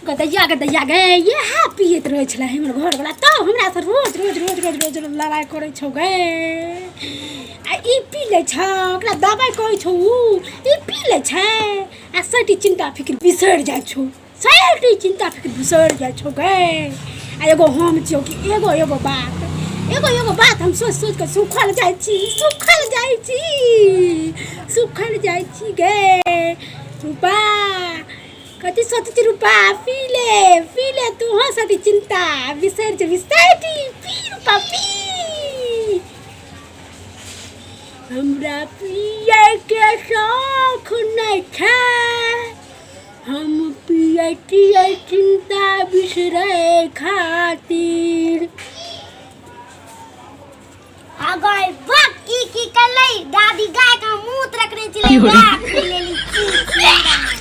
गदैया गदैया गे, इएह पियैत रहै छलै हमर घरवला, तब हमरासँ रोज रोज रोज रोज रोज रोज लड़ाइ करै छौ गे। आ ई पी लै छौ, ओकरा दबाइ कहै छौ उ, ई पी लै छै आ सभटी चिन्ता फिक्र बिसरि जाइ छौ, सभटी चिन्ता फिक्र बिसरि जाइ छौ गे। आ एगो हम छियौ कि एगो एगो बात, एगो एगो बात हम सोचि सोचि कऽ सुखल जाइ छी, सुखल जाइ छी, सुखल जाइ छी गे। रूपा, कथी सोचै छी रूपा? पी ले, पी ले, तूहो सभटी चिन्ता बिसरि जेबही सभटी। पी रूपा, पी। हमरा पियैके शौख नहि छै, हम पियै छियै चिन्ता बिसरै खातिर। अगै बक, की की कलै दादी? गाय का मूत रखने छलै, गाय पी लेली। छी छी।